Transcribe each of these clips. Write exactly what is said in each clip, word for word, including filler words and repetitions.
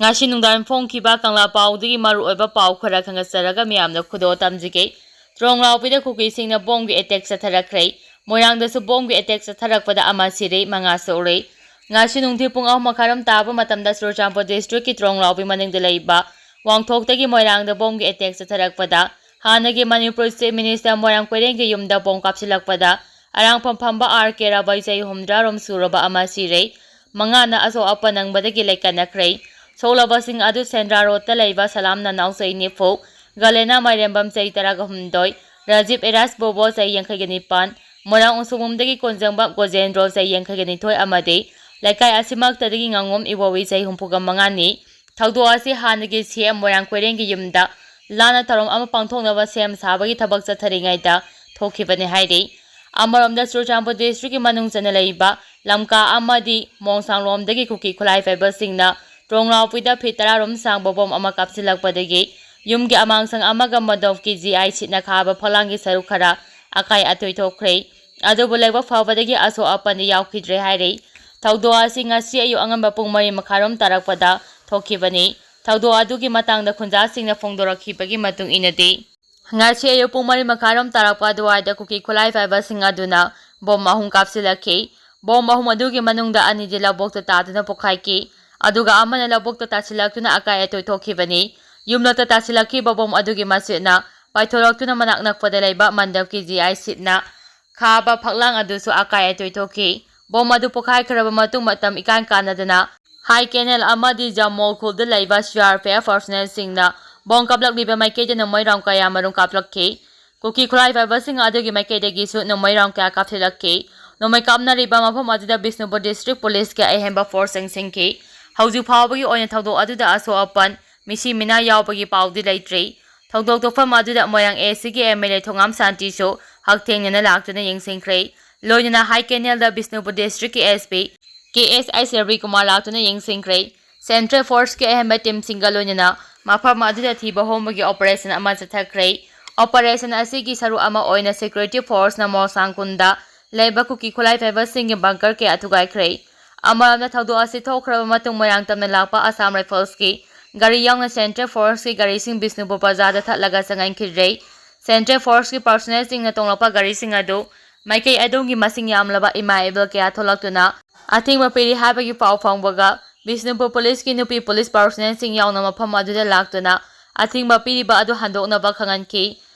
ꯉꯁꯤ ꯅꯨꯡꯗꯥꯡ ꯐꯣꯡꯈꯤꯕ ꯀꯪꯂꯥ ꯄꯥꯎꯗꯒꯤ ꯃꯔꯨꯑꯣꯏꯕ ꯄꯥꯎ ꯈꯔ ꯈꯪꯒꯠꯆꯔꯒ ꯃꯤꯌꯥꯝꯗ ꯈꯨꯗꯣꯜ ꯇꯝꯖꯒꯦ꯫ ꯇ꯭ꯔꯣꯡꯂꯥꯎꯕꯤꯗ ꯀꯨꯀꯤꯁꯤꯡꯅ ꯕꯣꯝꯒꯤ ꯑꯦꯇꯦꯛ ꯆꯠꯊꯔꯛꯈ꯭ꯔꯦ꯫ ꯃꯣꯏꯔꯥꯡꯗꯁꯨ ꯕꯣꯝꯒꯤ ꯑꯦꯇꯦꯛ ꯆꯠꯊꯔꯛꯄꯗ ꯑꯃ ꯁꯤꯔꯦ, ꯃꯉꯥ ꯁꯣꯛꯂꯦ꯫ ꯉꯁꯤ ꯅꯨꯡꯊꯤꯜ ꯄꯨꯡ ꯑꯍꯨꯝ ꯃꯈꯥꯏꯔꯣꯝ ꯇꯥꯕ ꯃꯇꯝꯗ ꯆꯨꯔꯆꯥꯟꯄꯨꯔ ꯗꯤꯁꯇ꯭ꯔꯤꯛꯀꯤ ꯇ꯭ꯔꯣꯡꯂꯥꯎꯕꯤ ꯃꯅꯤꯡꯗ ꯂꯩꯕ ꯋꯥꯡꯊꯣꯛꯇꯒꯤ ꯃꯣꯏꯔꯥꯡꯗ ꯕꯣꯝꯒꯤ ꯑꯦꯇꯦꯛ ꯆꯠꯊꯔꯛꯄꯗ ꯍꯥꯟꯅꯒꯤ ꯃꯅꯤꯄꯨꯔ ꯆꯤꯐ ꯃꯤꯅꯤꯁꯇꯔ ꯃꯣꯏꯔꯥꯡ ꯀꯣꯏꯔꯦꯡꯒꯤ ꯌꯨꯝꯗ ꯕꯣꯝ ꯀꯥꯞꯁꯤꯜꯂꯛꯄꯗ ꯑꯔꯥꯡꯐꯝ ꯐꯝꯕ ꯑꯥꯔ ꯀꯦ ꯔꯥꯕꯩ ꯆꯍꯤ ꯍꯨꯝꯗ꯭ꯔꯥꯔꯣꯝ ꯁꯨꯔꯕ ꯑꯃ ꯁꯤꯔꯦ, ꯃꯉꯥꯅ ꯑꯁꯣꯛ ꯑꯄꯟ ꯅꯪꯕꯗꯒꯤ ꯂꯩꯀꯠꯅꯈ꯭ꯔꯦ꯫ ꯁꯣꯛꯂꯕꯁꯤꯡ ꯑꯗꯨ ꯁꯦꯟꯗ꯭ꯔꯥ ꯔꯣꯗꯇ ꯂꯩꯕ ꯁꯂꯥꯝ ꯅꯅꯥꯎ ꯆꯍꯤ ꯅꯤꯐꯨ, ꯒꯂꯦꯅꯥ ꯃꯥꯏꯔꯦꯝꯕꯝ ꯆꯍꯤ ꯇꯔꯥꯒ ꯍꯨꯝꯗꯣꯏ, ꯔꯥꯖꯤꯞ ꯑꯦꯔꯥꯖ ꯕꯣꯕꯣ ꯆꯍꯤ ꯌꯥꯡꯈꯩꯒ ꯅꯤꯄꯥꯟ, ꯃꯣꯏꯔꯥꯡ ꯎꯁꯨꯡꯕꯝꯗꯒꯤ ꯀꯣꯟꯖꯪꯕꯝ ꯒꯣꯖꯦꯟꯗ꯭ꯔꯣ ꯆꯍꯤ ꯌꯥꯡꯈꯩꯒ ꯅꯤꯊꯣꯏ ꯑꯃꯗꯤ ꯂꯩꯀꯥꯏ ꯑꯁꯤꯃꯛꯇꯗꯒꯤ ꯉꯥꯉꯣꯝ ꯏꯕꯣꯕꯤ ꯆꯍꯤ ꯍꯨꯝꯐꯨꯒ ꯃꯉꯥꯅꯤ꯫ ꯊꯧꯗꯣꯛ ꯑꯁꯤ ꯍꯥꯟꯅꯒꯤ ꯁꯤ ꯑꯦꯝ ꯃꯣꯏꯔꯥꯡ ꯀꯣꯏꯔꯦꯡꯒꯤ ꯌꯨꯝꯗ ꯂꯥꯟꯅ ꯊꯧꯔꯝ ꯑꯃ ꯄꯥꯡꯊꯣꯛꯅꯕ ꯁꯦꯝ ꯁꯥꯕꯒꯤ ꯊꯕꯛ ꯆꯠꯊꯔꯤꯉꯩꯗ ꯊꯣꯛꯈꯤꯕꯅꯤ ꯍꯥꯏꯔꯤ꯫ ꯑꯃꯔꯣꯝꯗ ꯆꯨꯔꯆꯥꯟꯄꯨꯔ ꯗꯤꯁꯇ꯭ꯔꯤꯛꯀꯤ ꯃꯅꯨꯡ ꯆꯟꯅ ꯂꯩꯕ ꯂꯝꯀꯥ ꯑꯃꯗꯤ ꯃꯣꯡꯁꯥꯡꯂꯣꯝꯗꯒꯤ ꯀꯨꯀꯤ ꯈꯨꯠꯂꯥꯏ ꯄꯥꯏꯕꯁꯤꯡꯅ ꯇ꯭ꯔꯣꯡꯂꯥꯎꯄꯤꯗ ꯐꯤꯠ ꯇꯔꯥꯔꯣꯝ ꯁꯥꯡꯕ ꯕꯣꯝ ꯑꯃ ꯀꯥꯞꯁꯤꯜꯂꯛꯄꯗꯒꯤ ꯌꯨꯝꯒꯤ ꯑꯃꯥꯡꯁꯪ ꯑꯃꯒ ꯃꯗꯣꯞꯀꯤ ꯖꯤ ꯑꯥꯏ ꯁꯤꯠꯅ ꯈꯥꯕ ꯐꯛꯂꯥꯡꯒꯤ ꯁꯔꯨꯛ ꯈꯔ ꯑꯀꯥꯏ ꯑꯇꯣꯏ ꯊꯣꯛꯈ꯭ꯔꯦ꯫ ꯑꯗꯨꯕꯨ ꯂꯥꯏꯕꯛ ꯐꯕꯗꯒꯤ ꯑꯁꯣꯛ ꯑꯄꯟꯗꯤ ꯌꯥꯎꯈꯤꯗ꯭ꯔꯦ ꯍꯥꯏꯔꯤ꯫ ꯊꯧꯗꯣꯛ ꯑꯁꯤ ꯉꯁꯤ ꯑꯌꯨꯛ ꯑꯉꯟꯕ ꯄꯨꯡ ꯃꯔꯤ ꯃꯈꯥꯏꯔꯣꯝ ꯇꯥꯔꯛꯄꯗ ꯊꯣꯛꯈꯤꯕꯅꯤ꯫ ꯊꯧꯗꯣꯛ ꯑꯗꯨꯒꯤ ꯃꯇꯥꯡꯗ ꯈꯨꯟꯖꯥꯁꯤꯡꯅ ꯐꯣꯡꯗꯣꯔꯛꯈꯤꯕꯒꯤ ꯃꯇꯨꯡ ꯏꯟꯅꯗꯤ, ꯉꯁꯤ ꯑꯌꯨꯛ ꯄꯨꯡ ꯃꯔꯤ ꯃꯈꯥꯏꯔꯣꯝ ꯇꯥꯔꯛꯄ ꯑꯗꯨꯋꯥꯏꯗ ꯀꯨꯀꯤ ꯈꯨꯠꯂꯥꯏ ꯄꯥꯏꯕꯁꯤꯡ ꯑꯗꯨꯅ ꯕꯣꯝ ꯑꯍꯨꯝ ꯀꯥꯞꯁꯤꯜꯂꯛꯈꯤ꯫ ꯕꯣꯝ ꯑꯍꯨꯝ ꯑꯗꯨꯒꯤ ꯃꯅꯨꯡꯗ ꯑꯅꯤꯗꯤ ꯂꯧꯕꯨꯛꯇ ꯇꯥꯗꯨꯅ ꯄꯣꯈꯥꯏꯈꯤ, ꯑꯗꯨꯒ ꯑꯃꯅ ꯂꯧꯕꯨꯛꯇ ꯇꯥꯁꯤꯜꯂꯛꯇꯨꯅ ꯑꯀꯥꯏ ꯑꯇꯣꯏ ꯊꯣꯛꯈꯤꯕꯅꯤ꯫ ꯌꯨꯝꯂꯛꯇ ꯇꯥꯁꯤꯜꯂꯛꯈꯤꯕ ꯕꯣꯝ ꯑꯗꯨꯒꯤ ꯃꯆꯦꯠꯅ ꯄꯥꯏꯊꯣꯔꯛꯇꯨꯅ ꯃꯅꯥꯛ ꯅꯛꯄꯗ ꯂꯩꯕ ꯃꯟꯗꯞꯀꯤ ꯖꯤ ꯑꯥꯏ ꯁꯤꯠꯅ ꯈꯥꯕ ꯐꯛꯂꯥꯡ ꯑꯗꯨꯁꯨ ꯑꯀꯥꯏ ꯑꯇꯣꯏ ꯊꯣꯛꯈꯤ꯫ ꯕꯣꯝ ꯑꯗꯨ ꯄꯣꯈꯥꯏꯈ꯭ꯔꯕ ꯃꯇꯨꯡ ꯃꯇꯝ ꯏꯀꯥꯟ ꯀꯥꯟꯅꯗꯅ ꯍꯥꯏ ꯀꯦꯅꯦꯜ ꯑꯃꯗꯤ ꯖꯃꯣꯜ ꯈꯨꯜꯗ ꯂꯩꯕ ꯁꯤ ꯑꯥꯔ ꯄꯤ ꯑꯦꯐ ꯄꯔꯁꯣꯅꯦꯜꯁꯤꯡꯅ ꯕꯣꯝ ꯀꯥꯞꯂꯛꯂꯤꯕ ꯃꯥꯏꯀꯩꯗ ꯅꯣꯡꯃꯩ ꯔꯥꯎꯟ ꯀꯌꯥ ꯃꯔꯨꯝ ꯀꯥꯞꯂꯛꯈꯤ꯫ ꯀꯨꯀꯤ ꯈꯨꯠꯂꯥꯏ ꯄꯥꯏꯕꯁꯤꯡ ꯑꯗꯨꯒꯤ ꯃꯥꯏꯀꯩꯗꯒꯤꯁꯨ ꯅꯣꯡꯃꯩ ꯔꯥꯎꯟ ꯀꯌꯥ ꯀꯥꯞꯁꯤꯜꯂꯛꯈꯤ꯫ ꯅꯣꯡꯃꯩ ꯀꯥꯞꯅꯔꯤꯕ ꯃꯐꯝ ꯑꯗꯨꯗ ꯕꯤꯁꯅꯨꯄꯨꯔ ꯗꯤꯁꯇ꯭ꯔꯤꯛ ꯄꯨꯂꯤꯁꯀꯤ ꯑꯍꯦꯟꯕ ꯐꯣꯔꯁ ꯆꯪꯁꯤꯟꯈꯤ꯫ ꯍꯧꯖꯤꯛ ꯐꯥꯎꯕꯒꯤ ꯑꯣꯏꯅ ꯊꯧꯗꯣꯛ ꯑꯗꯨꯗ ꯑꯁꯣꯛ ꯑꯄꯟ, ꯃꯤꯁꯤ ꯃꯤꯅꯥ ꯌꯥꯎꯕꯒꯤ ꯄꯥꯎꯗꯤ ꯂꯩꯇ꯭ꯔꯤ꯫ ꯊꯧꯗꯣꯛ ꯊꯣꯛꯐꯝ ꯑꯗꯨꯗ ꯃꯣꯏꯔꯥꯡ ꯑꯦ ꯁꯤꯒꯤ ꯑꯦꯝ ꯑꯦꯜ ꯑꯦ ꯊꯣꯉꯥꯝ ꯁꯥꯟꯇꯤꯁꯨ ꯍꯛꯊꯦꯡꯅꯅ ꯂꯥꯛꯇꯨꯅ ꯌꯦꯡꯁꯤꯟꯈ꯭ꯔꯦ꯫ ꯂꯣꯏꯅꯅ ꯍꯥꯏ ꯀꯦꯅꯦꯜꯗ ꯕꯤꯁꯅꯨꯄꯨꯔ ꯗꯤꯁꯇ꯭ꯔꯤꯛꯀꯤ ꯑꯦꯁ ꯄꯤ ꯀꯦ ꯑꯦꯁ ꯑꯥꯏ ꯁꯦꯕ꯭ꯔꯤ ꯀꯨꯃꯥꯔ ꯂꯥꯛꯇꯨꯅ ꯌꯦꯡꯁꯤꯟꯈ꯭ꯔꯦ꯫ ꯁꯦꯟꯇ꯭ꯔꯦꯜ ꯐꯣꯔꯁꯀꯤ ꯑꯍꯦꯟꯕ ꯇꯤꯝꯁꯤꯡꯒ ꯂꯣꯏꯅꯅ ꯃꯐꯝ ꯑꯗꯨꯗ ꯊꯤꯕ ꯍꯣꯝꯕꯒꯤ ꯑꯣꯄꯔꯦꯁꯟ ꯑꯃ ꯆꯠꯊꯈ꯭ꯔꯦ꯫ ꯑꯣꯄꯔꯦꯁꯟ ꯑꯁꯤꯒꯤ ꯁꯔꯨꯛ ꯑꯃ ꯑꯣꯏꯅ ꯁꯦꯀ꯭ꯌꯨꯔꯤꯇꯤ ꯐꯣꯔꯁꯅ ꯃꯣꯁꯥꯡ ꯈꯨꯟꯗ ꯂꯩꯕ ꯀꯨꯀꯤ ꯈꯨꯠꯂꯥꯏ ꯄꯥꯏꯕꯁꯤꯡꯒꯤ ꯕꯪꯀꯔ ꯀꯌꯥ ꯊꯨꯒꯥꯏꯈ꯭ꯔꯦ꯫ ꯑꯃꯔꯣꯝꯗ, ꯊꯧꯗꯣꯛ ꯑꯁꯤ ꯊꯣꯛꯈ꯭ꯔꯕ ꯃꯇꯨꯡ ꯃꯣꯏꯔꯥꯡ ꯇꯝꯅ ꯂꯥꯛꯄ Assam Riflesꯀꯤ ꯒꯥꯔꯤ ꯌꯥꯎꯅ Central Forceꯀꯤ ꯒꯥꯔꯤꯁꯤꯡ ꯕꯤꯁꯅꯨꯄꯨꯔ ꯕꯖꯥꯔꯗ ꯊꯠꯂꯒ ꯆꯪꯍꯟꯈꯤꯗ꯭ꯔꯦ꯫ Central Forceꯀꯤ personnelꯁꯤꯡꯅ ꯇꯣꯡꯂꯛꯄ ꯒꯥꯔꯤꯁꯤꯡ ꯑꯗꯨ ꯃꯥꯏꯀꯩ ꯑꯗꯣꯝꯒꯤ ꯃꯁꯤꯡ ꯌꯥꯝꯂꯕ ꯏꯃꯥ ꯏꯕꯦꯜ ꯀꯌꯥ ꯊꯣꯛꯂꯛꯇꯨꯅ ꯑꯊꯤꯡꯕ ꯄꯤꯔꯤ ꯍꯥꯏꯕꯒꯤ ꯄꯥꯎ ꯐꯪꯕꯒ ꯕꯤꯁꯅꯨꯄꯨꯔ ꯄꯨꯂꯤꯁꯀꯤ ꯅꯨꯄꯤ ꯄꯨꯂꯤꯁ personnelꯁꯤꯡ ꯌꯥꯎꯅ ꯃꯐꯝ ꯑꯗꯨꯗ ꯂꯥꯛꯇꯨꯅ ꯑꯊꯤꯡꯕ ꯄꯤꯔꯤꯕ ꯑꯗꯨ ꯍꯟꯗꯣꯛꯅꯕ ꯈꯪꯍꯟꯈꯤ꯫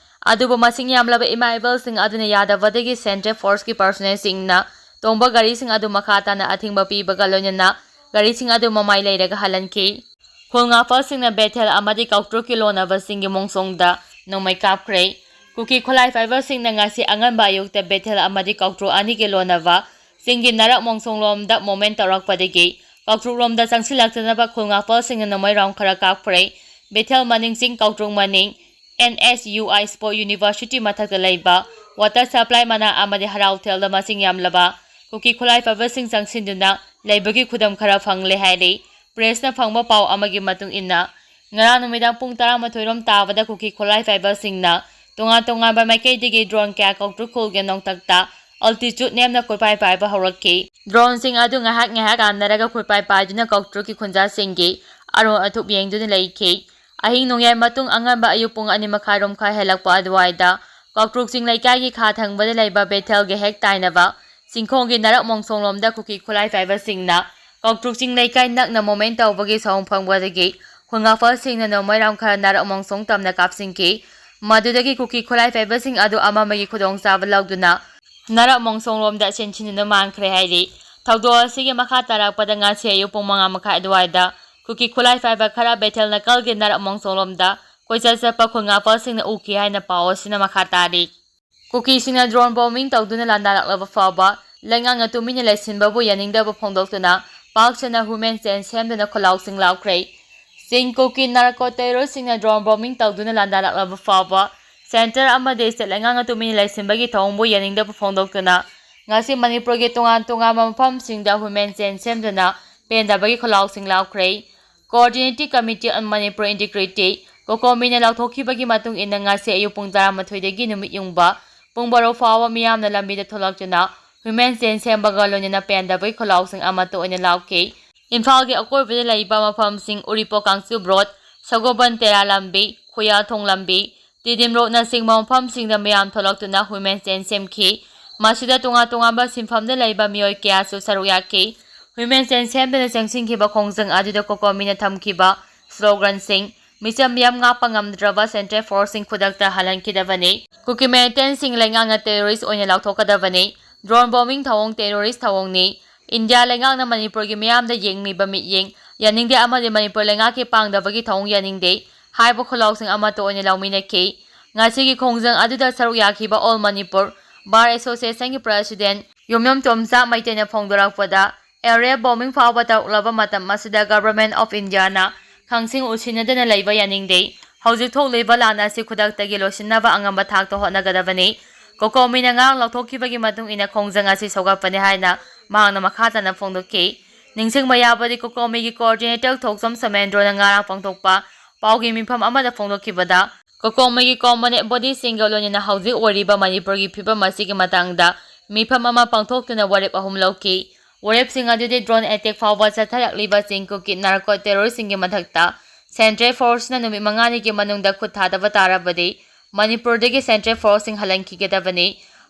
ꯑꯗꯨꯕꯨ ꯃꯁꯤꯡ ꯌꯥꯝꯂꯕ ꯏꯃꯥ ꯏꯕꯦꯜꯁꯤꯡ ꯑꯗꯨꯅ ꯌꯥꯗꯕꯗꯒꯤ Central Forceꯀꯤ personnelꯁꯤꯡꯅ ꯇꯣꯡꯕ ꯒꯥꯔꯤꯁꯤꯡ ꯑꯗꯨ ꯃꯈꯥ ꯇꯥꯅ ꯑꯊꯤꯡꯕ ꯄꯤꯕꯒ ꯂꯣꯏꯅꯅ ꯒꯥꯔꯤꯁꯤꯡ ꯑꯗꯨ ꯃꯃꯥꯏ ꯂꯩꯔꯒ ꯍꯜꯍꯟꯈꯤ꯫ ꯈꯨꯜ ꯉꯥꯛꯄꯁꯤꯡꯅ ꯕꯦꯊꯦꯜ ꯑꯃꯗꯤ ꯀꯥꯎꯇ꯭ꯔꯨꯛꯀꯤ ꯂꯣꯟꯅꯕꯁꯤꯡꯒꯤ ꯃꯣꯡꯁꯣꯡꯗ ꯅꯣꯡꯃꯩ ꯀꯥꯞꯈ꯭ꯔꯦ꯫ ꯀꯨꯀꯤ ꯈꯨꯠꯂꯥꯏ ꯄꯥꯏꯕꯁꯤꯡꯅ ꯉꯁꯤ ꯑꯉꯟꯕ ꯑꯌꯨꯛꯇ ꯕꯦꯊꯦꯜ ꯑꯃꯗꯤ ꯀꯥꯎꯇ꯭ꯔꯨꯛ ꯑꯅꯤꯒꯤ ꯂꯣꯟꯅꯕ ꯆꯤꯡꯒꯤ ꯅꯥꯔꯛ ꯃꯣꯡꯁꯣꯡꯂꯣꯝꯗ movement ꯇꯧꯔꯛꯄꯗꯒꯤ ꯀꯥꯎꯇ꯭ꯔꯨꯛꯂꯣꯝꯗ ꯆꯪꯁꯤꯜꯂꯛꯇꯅꯕ ꯈꯨꯜ ꯉꯥꯛꯄꯁꯤꯡꯅ ꯅꯣꯡꯃꯩ round ꯈꯔ ꯀꯥꯞꯈ꯭ꯔꯦ꯫ ꯕꯦꯊꯦꯜ ꯃꯅꯤꯡ ꯆꯤꯡ ꯀꯥꯎꯇ꯭ꯔꯨꯛ ꯃꯅꯤꯡ N S U I Sports University ꯃꯊꯛꯇ ꯂꯩꯕ water supply ꯃꯅꯥꯛ ꯑꯃꯗꯤ ꯍꯔꯥꯎꯊꯦꯜꯗ ꯃꯁꯤꯡ ꯌꯥꯝꯂꯕ ꯀꯨꯀꯤ ꯈꯨꯠꯂꯥꯏ ꯄꯥꯏꯕꯁꯤꯡ ꯆꯪꯁꯤꯟꯗꯨꯅ ꯂꯩꯕꯒꯤ ꯈꯨꯗꯝ ꯈꯔ ꯐꯪꯂꯦ ꯍꯥꯏꯔꯤ꯫ Pressꯅ ꯐꯪꯕ ꯄꯥꯎ ꯑꯃꯒꯤ ꯃꯇꯨꯡ ꯏꯟꯅ, ꯉꯔꯥꯡ ꯅꯨꯃꯤꯗꯥꯡ ꯄꯨꯡ ꯇꯔꯥꯃꯥꯊꯣꯏ ꯔꯣꯝ ꯇꯥꯕꯗ ꯀꯨꯀꯤ ꯈꯨꯠꯂꯥꯏ ꯄꯥꯏꯕꯁꯤꯡꯅ ꯇꯣꯉꯥꯟ ꯇꯣꯉꯥꯟꯕ ꯃꯥꯏꯀꯩꯗꯒꯤ drone ꯀꯌꯥ ꯀꯥꯎꯇ꯭ꯔꯨꯛ ꯈꯨꯜꯒꯤ ꯅꯣꯡꯊꯛꯇ altitude ꯅꯦꯝꯅ ꯀꯣꯏꯄꯥꯏ ꯄꯥꯏꯕ ꯍꯧꯔꯛꯈꯤ꯫ Droneꯁꯤꯡ ꯑꯗꯨ ꯉꯥꯏꯍꯥꯛ ꯉꯥꯏꯍꯥꯛ ꯇꯥꯟꯅꯔꯒ ꯀꯣꯏꯄꯥꯏ ꯄꯥꯏꯗꯨꯅ ꯀꯥꯎꯇ꯭ꯔꯨꯛꯀꯤ ꯈꯨꯟꯖꯥꯁꯤꯡꯒꯤ ꯑꯔꯣꯟ ꯑꯊꯨꯞ ꯌꯦꯡꯗꯨꯅ ꯂꯩꯈꯤ꯫ ꯑꯍꯤꯡ ꯅꯣꯡꯌꯥꯏ ꯃꯇꯨꯡ ꯑꯉꯟꯕ ꯑꯌꯨꯛ ꯄꯨꯡ ꯑꯅꯤ ꯃꯈꯥꯏ ꯔꯣꯝ ꯈꯔ ꯍꯦꯜꯂꯛꯄ ꯑꯗꯨꯋꯥꯏꯗ ꯀꯥꯎꯇ꯭ꯔꯨꯛ ꯆꯤꯡ ꯂꯩꯀꯥꯏꯒꯤ ꯈꯥ ꯊꯪꯕꯗ ꯂꯩꯕ ꯕꯦꯊꯦꯜꯒꯤ ꯍꯦꯛ ꯇꯥꯏꯅꯕ ꯆꯤꯡꯈꯣꯡꯒꯤ ꯅꯥꯔꯛ ꯃꯣꯡꯁꯣꯡꯂꯣꯝꯗ ꯀꯨꯀꯤ ꯈꯨꯠꯂꯥꯏ ꯄꯥꯏꯕꯁꯤꯡꯅ ꯀꯥꯎꯇ꯭ꯔꯨꯛ ꯆꯤꯡ ꯂꯩꯀꯥꯏ ꯅꯛꯅ movement ꯇꯧꯕꯒꯤ ꯁꯥꯎꯟ ꯐꯪꯕꯗꯒꯤ ꯈꯨꯜ ꯉꯥꯛꯄꯁꯤꯡꯅ ꯅꯣꯡꯃꯩ round ꯈꯔ ꯅꯥꯔꯛ ꯃꯣꯡꯁꯣꯡ ꯇꯝꯅ ꯀꯥꯞꯁꯤꯟꯈꯤ꯫ ꯃꯗꯨꯗꯒꯤ ꯀꯨꯀꯤ ꯈꯨꯠꯂꯥꯏ ꯄꯥꯏꯕꯁꯤꯡ ꯑꯗꯨ ꯑꯃꯃꯒꯤ ꯈꯨꯗꯣꯡꯆꯥꯕ ꯂꯧꯗꯨꯅ ꯅꯥꯔꯛ ꯃꯣꯡꯁꯣꯡꯂꯣꯝꯗ ꯆꯦꯟꯁꯤꯟꯗꯨꯅ ꯃꯥꯡꯈ꯭ꯔꯦ ꯍꯥꯏꯔꯤ꯫ ꯊꯧꯗꯣꯛ ꯑꯁꯤꯒꯤ ꯃꯈꯥ ꯇꯥꯔꯛꯄꯗ ꯉꯁꯤ ꯑꯌꯨꯛ ꯄꯨꯡ ꯃꯉꯥ ꯃꯈꯥꯏ ꯑꯗꯨꯋꯥꯏꯗ ꯀꯨꯀꯤ ꯈꯨꯠꯂꯥꯏ ꯄꯥꯏꯕ ꯈꯔ ꯕꯦꯊꯦꯜ ꯅꯥꯀꯜꯒꯤ ꯅꯥꯔꯛ ꯃꯣꯡꯁꯣꯡꯂꯣꯝꯗ ꯀꯣꯏꯆꯠ ꯆꯠꯄ ꯈꯨꯜ ꯉꯥꯛꯄꯁꯤꯡꯅ ꯎꯈꯤ ꯍꯥꯏꯅ ꯄꯥꯎ ꯑꯁꯤꯅ ꯃꯈꯥ ꯇꯥꯔꯤ꯫ ꯀꯨꯀꯤꯁꯤꯡꯅ drone bombing ꯇꯧꯗꯨꯅ ꯂꯥꯟꯗꯥꯔꯛꯂꯕ ꯐꯥꯎꯕ ꯂꯩꯉꯥꯛꯅ ꯇꯨꯃꯤꯟꯅ ꯂꯩꯁꯤꯟꯕꯕꯨ ꯌꯥꯅꯤꯡꯗꯕ ꯐꯣꯡꯗꯣꯛꯇꯨꯅ ꯄꯥꯛ ꯁꯟꯅ women chain ꯁꯦꯝꯗꯨꯅ ꯈꯣꯜꯂꯥꯎꯁꯤꯡ ꯂꯥꯎꯈ꯭ꯔꯦ꯫ ꯆꯤꯡ ꯀꯨꯀꯤ narco terroristꯁꯤꯡꯅ drone bombing ꯇꯧꯗꯨꯅ ꯂꯥꯟꯗꯥꯔꯛꯂꯕ ꯐꯥꯎꯕ centre ꯑꯃꯗꯤ state ꯂꯩꯉꯥꯛꯅ ꯇꯨꯃꯤꯟꯅ ꯂꯩꯁꯤꯟꯕꯒꯤ ꯊꯧꯑꯣꯡꯕꯨ ꯌꯥꯅꯤꯡꯗꯕ ꯐꯣꯡꯗꯣꯛꯇꯨꯅ ꯉꯁꯤ ꯃꯅꯤꯄꯨꯔꯒꯤ ꯇꯣꯉꯥꯟ ꯇꯣꯉꯥꯟꯕ ꯃꯐꯝꯁꯤꯡꯗ women chain ꯁꯦꯝꯗꯨꯅ ꯄꯦꯟꯗꯕꯒꯤ ꯈꯣꯜꯂꯥꯎꯁꯤꯡ ꯂꯥꯎꯈ꯭ꯔꯦ꯫ Coordinating Committee on Manipur Integrity, COCOMIꯅ ꯂꯥꯎꯊꯣꯛꯈꯤꯕꯒꯤ ꯃꯇꯨꯡ ꯏꯟꯅ ꯉꯁꯤ ꯑꯌꯨꯛ ꯄꯨꯡ ꯇꯔꯥꯃꯥꯊꯣꯏꯗꯒꯤ ꯅꯨꯃꯤꯠ ꯌꯨꯡꯕ ꯄꯨꯡ ꯕꯥꯔꯣ ꯐꯥꯎꯕ ꯃꯤꯌꯥꯝꯅ ꯂꯝꯕꯤꯗ ꯊꯣꯛꯂꯛꯇꯨꯅ ꯍ꯭ꯌꯨꯃꯦꯟ ꯆꯦꯟ ꯁꯦꯝꯕꯒ ꯂꯣꯏꯅꯅ ꯄꯦꯟꯗꯕꯒꯤ ꯈꯨꯜꯂꯥꯎꯁꯤꯡ ꯑꯃꯠꯇ ꯑꯣꯏꯅ ꯂꯥꯎꯈꯤ꯫ ꯏꯝꯐꯥꯜꯒꯤ ꯑꯀꯣꯏꯕꯗ ꯂꯩꯕ ꯃꯐꯝꯁꯤꯡ ꯎꯔꯤꯄꯣꯛ ꯀꯥꯡꯆꯨꯞ ꯔꯣꯗ, ꯁꯒꯣꯜꯕꯟ ꯇꯦꯔꯥ ꯂꯝꯕꯤ, ꯈꯨꯌꯥꯊꯣꯡ ꯂꯝꯕꯤ, ꯇꯤꯗꯤꯝ ꯔꯣꯗꯅꯆꯤꯡꯕ ꯃꯐꯝꯁꯤꯡꯗ ꯃꯤꯌꯥꯝ ꯊꯣꯛꯂꯛꯇꯨꯅ ꯍ꯭ꯌꯨꯃꯦꯟ ꯆꯦꯟ ꯁꯦꯝꯈꯤ꯫ ꯃꯁꯤꯗ ꯇꯣꯉꯥꯟ ꯇꯣꯉꯥꯟꯕ ꯁꯤꯟꯐꯝꯗ ꯂꯩꯕ ꯃꯤꯑꯣꯏ ꯀꯌꯥꯁꯨ ꯁꯔꯨꯛ ꯌꯥꯈꯤ꯫ ꯍ꯭ꯌꯨꯃꯦꯟ ꯆꯦꯟ ꯁꯦꯝꯗꯨꯅ ꯆꯪꯁꯤꯟꯈꯤꯕ ꯈꯣꯡꯖꯪ ꯑꯗꯨꯗ ꯀꯣꯀꯣꯃꯤꯅ ꯊꯝꯈꯤꯕ ꯁ꯭ꯂꯣꯒꯟꯁꯤꯡ, ꯃꯤꯆꯝ ꯃꯤꯌꯥꯝ ꯉꯥꯛꯄ ꯉꯝꯗ꯭ꯔꯕ ꯁꯦꯟꯇ꯭ꯔꯦꯜ ꯐꯣꯔꯁꯁꯤꯡ ꯈꯨꯗꯛꯇ ꯍꯜꯍꯟꯈꯤꯗꯕꯅꯤ꯫ ꯀꯨꯀꯤ ꯃꯤꯂꯤꯇꯦꯟꯠꯁꯤꯡ ꯂꯩꯉꯥꯛꯅ ꯇꯦꯔꯣꯔꯤꯁ ꯑꯣꯏꯅ ꯂꯥꯎꯊꯣꯛꯀꯗꯕꯅꯤ꯫ ꯗ꯭ꯔꯣꯟ ꯕꯣꯝꯕꯤꯡ ꯊꯧꯑꯣꯡ ꯇꯦꯔꯣꯔꯤꯁ ꯊꯧꯑꯣꯡꯅꯤ꯫ ꯏꯟꯗꯤꯌꯥ ꯂꯩꯉꯥꯛꯅ ꯃꯅꯤꯄꯨꯔꯒꯤ ꯃꯤꯌꯥꯝꯗ ꯌꯦꯡꯃꯤꯕ ꯃꯤꯠꯌꯦꯡ ꯌꯥꯅꯤꯡꯗꯦ ꯑꯃꯗꯤ ꯃꯅꯤꯄꯨꯔ ꯂꯩꯉꯥꯛꯀꯤ ꯄꯥꯡꯗꯕꯒꯤ ꯊꯧꯑꯣꯡ ꯌꯥꯅꯤꯡꯗꯦ ꯍꯥꯏꯕ ꯈꯨꯜꯂꯥꯎꯁꯤꯡ ꯑꯃꯠꯇ ꯑꯣꯏꯅ ꯂꯧꯃꯤꯟꯅꯈꯤ꯫ ꯉꯁꯤꯒꯤ ꯈꯣꯡꯖꯪ ꯑꯗꯨꯗ ꯁꯔꯨꯛ ꯌꯥꯈꯤꯕ ꯑꯣꯜ ꯃꯅꯤꯄꯨꯔ ꯕꯥꯔ ꯑꯦꯁꯣꯁꯤꯌꯦꯁꯟꯒꯤ ꯄ꯭ꯔꯁꯤꯗꯦꯟꯠ ꯌꯨꯝꯅꯥꯝ ꯇꯣꯝꯆꯥ ꯃꯩꯇꯩꯅ ꯐꯣꯡꯗꯣꯔꯛꯄꯗ, ꯑꯦꯔꯤꯌꯦꯜ ꯕꯣꯝꯕꯤꯡ ꯐꯥꯎꯕ ꯇꯧꯔꯛꯂꯕ ꯃꯇꯝ ꯑꯁꯤꯗ Government of Indiaꯅ ꯈꯪꯁꯤꯡ ꯎꯁꯤꯟꯅꯗꯅ ꯂꯩꯕ ꯌꯥꯅꯤꯡꯗꯦ꯫ ꯍꯧꯖꯤꯛ ꯊꯣꯛꯂꯤꯕ ꯂꯥꯟ ꯑꯁꯤ ꯈꯨꯗꯛꯇꯒꯤ ꯂꯣꯏꯁꯤꯟꯅꯕ ꯑꯉꯝꯕ ꯊꯥꯛꯇ ꯍꯣꯠꯅꯒꯗꯕꯅꯤ꯫ ꯀꯣꯀꯣꯃꯤꯅ ꯉꯔꯥꯡ ꯂꯧꯊꯣꯛꯈꯤꯕꯒꯤ ꯃꯇꯨꯡ ꯏꯟꯅ ꯈꯣꯡꯖꯪ ꯑꯁꯤ ꯁꯧꯒꯠꯄꯅꯤ ꯍꯥꯏꯅ ꯃꯍꯥꯛꯅ ꯃꯈꯥ ꯇꯥꯅ ꯐꯣꯡꯗꯣꯛꯈꯤ꯫ ꯅꯤꯡꯁꯤꯡꯕ ꯌꯥꯕꯗꯤ, ꯀꯣꯀꯣꯃꯤꯒꯤ coordinator ꯊꯣꯛꯆꯣꯝ ꯁꯣꯃꯦꯟꯗ꯭ꯔꯣꯅ ꯉꯔꯥꯡ ꯄꯥꯡꯊꯣꯛꯄ ꯄꯥꯎꯒꯤ ꯃꯤꯐꯝ ꯑꯃꯗ ꯐꯣꯡꯗꯣꯛꯈꯤꯕꯗ, ꯀꯣꯀꯣꯃꯤꯒꯤ component bodyꯁꯤꯡꯒ ꯂꯣꯏꯅꯅ ꯍꯧꯖꯤꯛ ꯑꯣꯏꯔꯤꯕ ꯃꯅꯤꯄꯨꯔꯒꯤ ꯐꯤꯕꯝ ꯑꯁꯤꯒꯤ ꯃꯇꯥꯡꯗ ꯃꯤꯐꯝ ꯑꯃ ꯄꯥꯡꯊꯣꯛꯇꯨꯅ ꯋꯥꯔꯦꯞ ꯑꯍꯨꯝ ꯂꯧꯈꯤ꯫ ꯋꯥꯔꯦꯞꯁꯤꯡ ꯑꯗꯨꯗꯤ drone attack ꯐꯥꯎꯕ ꯆꯠꯊꯔꯛꯂꯤꯕꯁꯤꯡ ꯀꯨꯀꯤ narco terroristꯁꯤꯡꯒꯤ ꯃꯊꯛꯇ central forceꯅ ꯅꯨꯃꯤꯠ ꯃꯉꯥꯅꯤꯒꯤ ꯃꯅꯨꯡꯗ ꯈꯨꯠ ꯊꯥꯗꯕ ꯇꯥꯔꯕꯗꯤ ꯃꯅꯤꯄꯨꯔꯗꯒꯤ central forceꯁꯤꯡ ꯍꯜꯍꯟꯈꯤꯒꯗꯕꯅꯤ꯫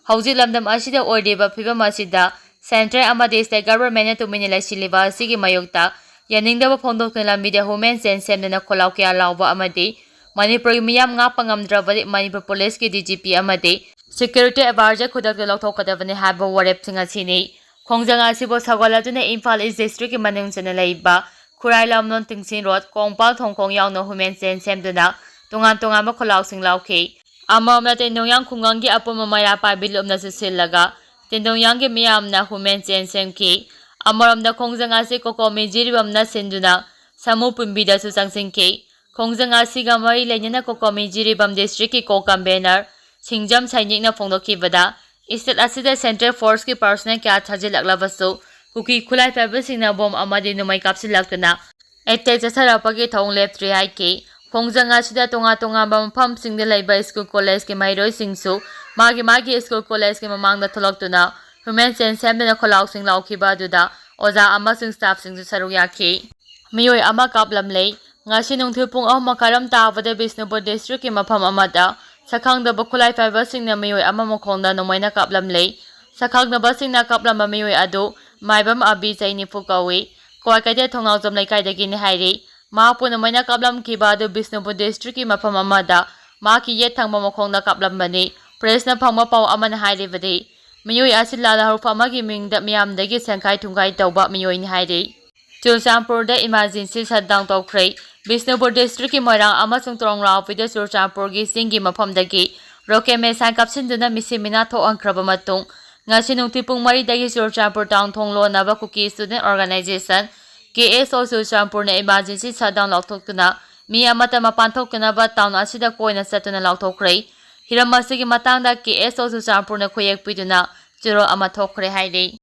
ꯍꯧꯖꯤꯛ ꯂꯝꯗꯝ ꯑꯁꯤꯗ ꯑꯣꯏꯔꯤꯕ ꯐꯤꯕꯝ ꯑꯁꯤꯗ central ꯑꯃꯗꯤ state governmentꯅ ꯇꯨꯃꯤꯟꯅ ꯂꯩꯁꯤꯜꯂꯤꯕ ꯑꯁꯤꯒꯤ ꯃꯥꯌꯣꯛꯇ ꯌꯥꯅꯤꯡꯗꯕ ꯐꯣꯡꯗꯣꯛꯇꯨꯅ ꯂꯝꯕꯤꯗ ꯍ꯭ꯌꯨꯃꯦꯟ ꯆꯦꯟ ꯁꯦꯝꯗꯨꯅ ꯈꯣꯜꯂꯥꯎ ꯀꯌꯥ ꯂꯥꯎꯕ ꯑꯃꯗꯤ ꯃꯅꯤꯄꯨꯔꯒꯤ ꯃꯤꯌꯥꯝ ꯉꯥꯛꯄ ꯉꯝꯗ꯭ꯔꯕꯗꯤ ꯃꯅꯤꯄꯨꯔ ꯄꯨꯂꯤꯁꯀꯤ DGP ꯑꯃꯗꯤ security advisor ꯈꯨꯗꯛꯇ ꯂꯧꯊꯣꯛꯀꯗꯕꯅꯤ ꯍꯥꯏꯕ ꯋꯥꯔꯦꯞꯁꯤꯡ ꯑꯁꯤꯅꯤ꯫ ꯈꯣꯡꯖꯪ ꯑꯁꯤꯕꯨ ꯁꯧꯒꯠꯂꯗꯨꯅ ꯏꯝꯐꯥꯜ East districtꯀꯤ ꯃꯅꯨꯡ ꯆꯟꯅ ꯂꯩꯕ ꯈꯨꯔꯥꯏ ꯂꯝꯂꯣꯡ ꯇꯤꯡꯁꯤꯡ ꯔꯣꯗ, ꯀꯣꯡꯄꯥꯜ ꯊꯣꯡꯈꯣꯡ ꯌꯥꯎꯅ ꯍ꯭ꯌꯨꯃꯦꯟ ꯆꯦꯟ ꯁꯦꯝꯗꯨꯅ ꯇꯣꯉꯥꯟ ꯇꯣꯉꯥꯟꯕ ꯈꯣꯜꯂꯥꯎꯁꯤꯡ ꯂꯥꯎꯈꯤ꯫ ꯑꯃꯔꯣꯝꯗ ꯇꯦꯟꯗꯣꯡꯌꯥꯡ ꯈꯨꯡꯒꯪꯒꯤ ꯑꯄꯨꯟꯕ ꯃꯩꯔꯥ ꯄꯥꯏꯕꯤ ꯂꯨꯞꯅꯁꯨ ꯁꯤꯜꯂꯒ ꯇꯦꯟꯗꯣꯡꯌꯥꯡꯒꯤ ꯃꯤꯌꯥꯝꯅ ꯍ꯭ꯌꯨꯃꯦꯟ ꯆꯦꯟ ꯁꯦꯝꯈꯤ꯫ ꯑꯃꯔꯣꯝꯗ ꯈꯣꯡꯖꯪ ꯑꯁꯤ ꯀꯣꯀꯣꯃꯤ ꯖꯤꯔꯤꯕꯥꯝꯅ ꯁꯤꯟꯗꯨꯅ ꯁꯥꯃꯨ ꯄꯨꯟꯕꯤꯗꯁꯨ ꯆꯪꯁꯤꯟꯈꯤ꯫ ꯈꯣꯡꯖꯪ ꯑꯁꯤꯒ ꯃꯔꯤ ꯂꯩꯅꯅ ꯀꯣꯀꯣꯃꯤ ꯖꯤꯔꯤꯕꯥꯝ districtꯀꯤ co-convener ꯁꯤꯡꯖꯝ ꯁꯩꯅꯤꯛꯅ ꯐꯣꯡꯗꯣꯛꯈꯤꯕꯗ, state ꯑꯁꯤꯗ central forceꯀꯤ personnel ꯀꯌꯥ ꯊꯥꯖꯤꯜꯂꯛꯂꯕꯁꯨ ꯀꯨꯀꯤ ꯈꯨꯠꯂꯥꯏ ꯄꯥꯏꯕꯁꯤꯡꯅ ꯕꯣꯝ ꯑꯃꯗꯤ ꯅꯣꯡꯃꯩ ꯀꯥꯞꯁꯤꯜꯂꯛꯇꯨꯅ attack ꯆꯠꯊꯔꯛꯄꯒꯤ ꯊꯧꯑꯣꯡ ꯂꯦꯞꯇ꯭ꯔꯤ ꯍꯥꯏꯈꯤ꯫ ꯈꯣꯡꯖꯪ ꯑꯁꯤꯗ ꯇꯣꯉꯥꯟ ꯇꯣꯉꯥꯟꯕ ꯃꯐꯝꯁꯤꯡꯗ ꯂꯩꯕ school collegeꯀꯤ ꯃꯍꯩꯔꯣꯏꯁꯤꯡꯁꯨ ꯃꯥꯒꯤ ꯃꯥꯒꯤ school collegeꯀꯤ ꯃꯃꯥꯡꯗ ꯊꯣꯛꯂꯛꯇꯨꯅ Human chain ꯁꯦꯝꯗꯨꯅ ꯈꯣꯜꯂꯥꯎꯁꯤꯡ ꯂꯥꯎꯈꯤꯕ ꯑꯗꯨꯗ ꯑꯣꯖꯥ ꯑꯃꯁꯨꯡ staffꯁꯤꯡꯁꯨ ꯁꯔꯨꯛ ꯌꯥꯈꯤ꯫ ꯃꯤꯑꯣꯏ ꯑꯃ ꯀꯥꯞꯂꯝꯂꯦ꯫ ꯉꯁꯤ ꯅꯨꯡꯊꯤꯜ ꯄꯨꯡ ꯑꯍꯨꯝ ꯃꯈꯥꯏꯔꯣꯝ ꯇꯥꯕꯗ ꯕꯤꯁꯅꯨꯄꯨꯔ districtꯀꯤ ꯃꯐꯝ ꯑꯃꯗ ꯁꯛꯈꯪꯗꯕ ꯈꯨꯠꯂꯥꯏ ꯄꯥꯏꯕꯁꯤꯡꯅ ꯃꯤꯑꯣꯏ ꯑꯃ ꯃꯈꯣꯡꯗ ꯅꯣꯡꯃꯩꯅ ꯀꯥꯞꯂꯝꯂꯦ꯫ ꯁꯛꯈꯪꯗꯕꯁꯤꯡꯅ ꯀꯥꯞꯂꯝꯕ ꯃꯤꯑꯣꯏ ꯑꯗꯨ ꯃꯥꯏꯕꯝ ꯑꯕꯤ, ꯆꯍꯤ ꯅꯤꯐꯨ ꯀꯧꯏ꯫ ꯀ꯭ꯋꯥꯀꯩꯊꯦꯜ ꯊꯣꯡꯅꯥꯎꯖꯝ ꯂꯩꯀꯥꯏꯗꯒꯤꯅꯤ ꯍꯥꯏꯔꯤ꯫ ꯃꯍꯥꯛꯄꯨ ꯅꯣꯡꯃꯩꯅ ꯀꯥꯞꯂꯝꯈꯤꯕ ꯑꯗꯨ ꯕꯤꯁꯅꯨꯄꯨꯔ districtꯀꯤ ꯃꯐꯝ ꯑꯃꯗ ꯃꯍꯥꯛꯀꯤ ꯌꯦꯠ ꯊꯪꯕ ꯃꯈꯣꯡꯗ ꯀꯥꯞꯂꯝꯕꯅꯤ꯫ Pressꯅ ꯐꯪꯕ ꯄꯥꯎ ꯑꯃꯅ ꯍꯥꯏꯔꯤꯕꯗꯤ, ꯃꯤꯑꯣꯏ ꯑꯁꯤ ꯂꯥꯜꯍꯧꯐꯝ ꯑꯃꯒꯤ ꯃꯤꯡꯗ ꯃꯤꯌꯥꯝꯗꯒꯤ ꯁꯦꯟꯈꯥꯏ ꯊꯨꯝꯈꯥꯏ ꯇꯧꯕ ꯃꯤꯑꯣꯏꯅꯤ ꯍꯥꯏꯔꯤ꯫ ꯆꯨꯔꯆꯥꯟꯄꯨꯔꯗ emergency shutdown ꯇꯧꯈ꯭ꯔꯦ꯫ ꯕꯤꯁꯅꯨꯄꯨꯔ districtꯀꯤ ꯃꯣꯏꯔꯥꯡ ꯑꯃꯁꯨꯡ ꯇ꯭ꯔꯣꯡꯂꯥꯎꯄꯤꯗ ꯆꯨꯔꯆꯥꯟꯄꯨꯔꯒꯤ ꯆꯤꯡꯒꯤ ꯃꯐꯝꯗꯒꯤ rocket missile ꯀꯥꯞꯁꯤꯟꯗꯨꯅ ꯃꯤꯁꯤ ꯃꯤꯅꯥ ꯊꯣꯛꯍꯟꯈ꯭ꯔꯕ ꯃꯇꯨꯡ, ꯉꯁꯤ ꯅꯨꯡꯊꯤꯜ ꯄꯨꯡ ꯃꯔꯤꯗꯒꯤ ꯆꯨꯔꯆꯥꯟꯄꯨꯔ town ꯊꯣꯡ ꯂꯣꯟꯅꯕ Kuki Student Organisation, K S O Churachandpurna emergency shutdown ꯂꯥꯎꯊꯣꯛꯇꯨꯅ ꯃꯤ ꯑꯃꯠꯇ ꯃꯄꯥꯟ ꯊꯣꯛꯇꯅꯕ town ꯑꯁꯤꯗ ꯀꯣꯏꯅ ꯆꯠꯇꯨꯅ ꯂꯥꯎꯊꯣꯛꯈ꯭ꯔꯦ꯫ ꯍꯤꯔꯝ ꯑꯁꯤꯒꯤ ꯃꯇꯥꯡꯗ K S O Churachandpurna ꯈꯨꯌꯦꯛ ꯄꯤꯗꯨꯅ ꯆꯦꯔꯣꯜ ꯑꯃ ꯊꯣꯛꯈ꯭ꯔꯦ ꯍꯥꯏꯔꯤ꯫